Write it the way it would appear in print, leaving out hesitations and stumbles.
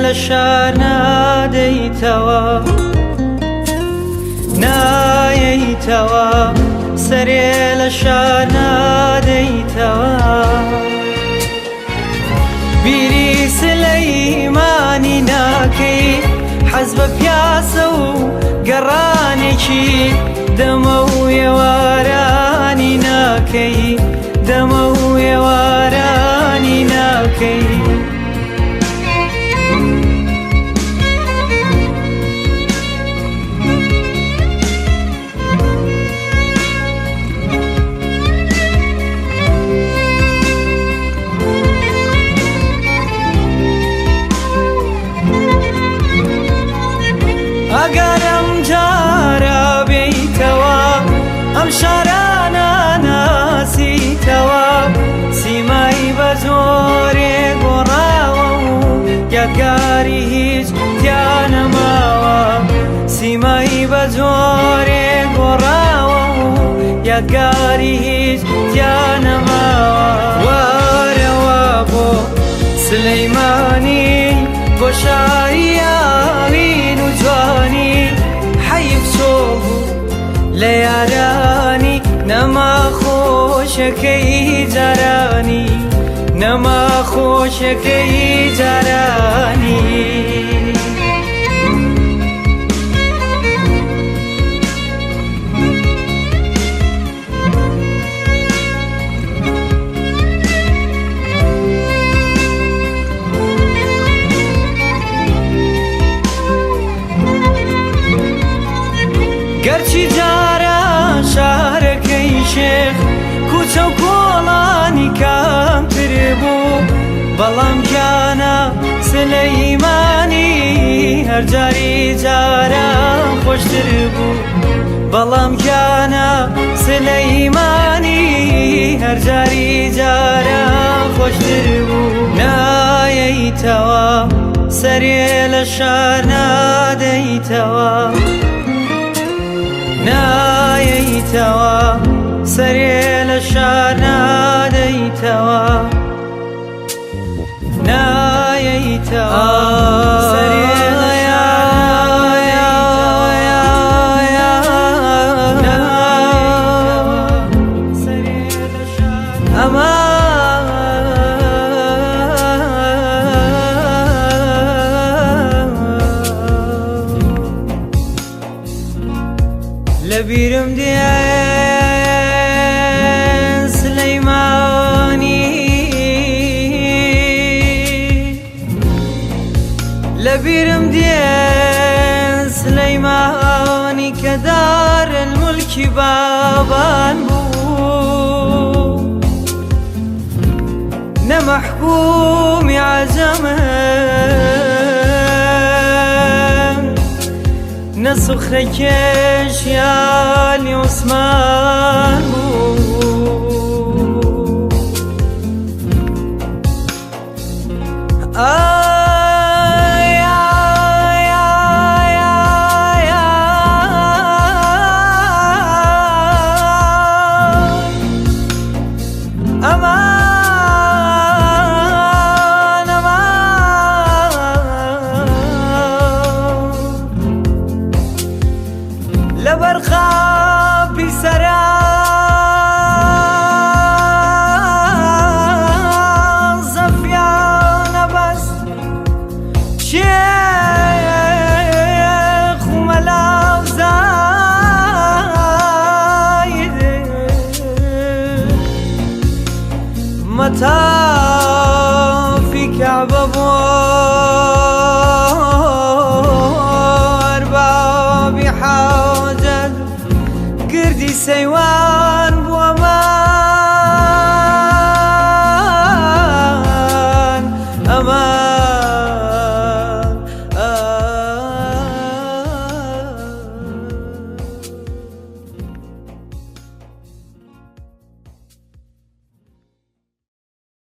لە شار نادەیتەوە، نایەیتەوە، سەرێ لە شار نادەیتەوە. بیری سلەیمانی ناکەی، حەز بە پیاسە و گەڕانێکی دەمە و ئێوارانی ناکەی، دەمە و ئێوارانی ناکەی. ئەگەر ئەم جارە بێیتەوە، ئەم شارانە ناسیتەوە، سیمای بە زۆرێ گۆڕاوە و یادگاری هیچ تیا نەماوە، سیمای بە زۆرێ گۆڕاوە و یادگاری هیچ تیا نەماوە. وارەوە بۆ سلەیمانی، بۆ شاری ئاوین و جوانی، حەیف چۆ بوو لە یارانی، نەما خۆشەکەی جارانی، نەما خۆشەکەی جارانی. گەرچی جارە شارەکەی شێخ کوچە و کۆڵانی کەمتر بوو، بەڵام گیانە سلەیمانی هەر جاری جاران خۆشتر بوو، بەڵام گیانە سلەیمانی هەر جاری جاران خۆشتر بوو. نایەیتەوە، سەرێ لە شار نادەیتەوە، نایەیتەوە، سەرێ لە شار نادەیتەوە، نایەیتەوە، سەرێ لە لە بیرم دێ سلەیمانی، لە بیرم دێ سلەیمانی کە دار الملکی بابان بوو، نە مەحکومی عەجەمم، نە سوخرەکێش یالی عوسمان بوو. ئای ئای ئای ئای ئای ئەمان ئەمان، لەبەر خاپی سەرا زەفیانە بەس شێخ و مەلا و زاید، مەتافی کەعبە بۆ ئەربابی حاجەت گردی سەیوان.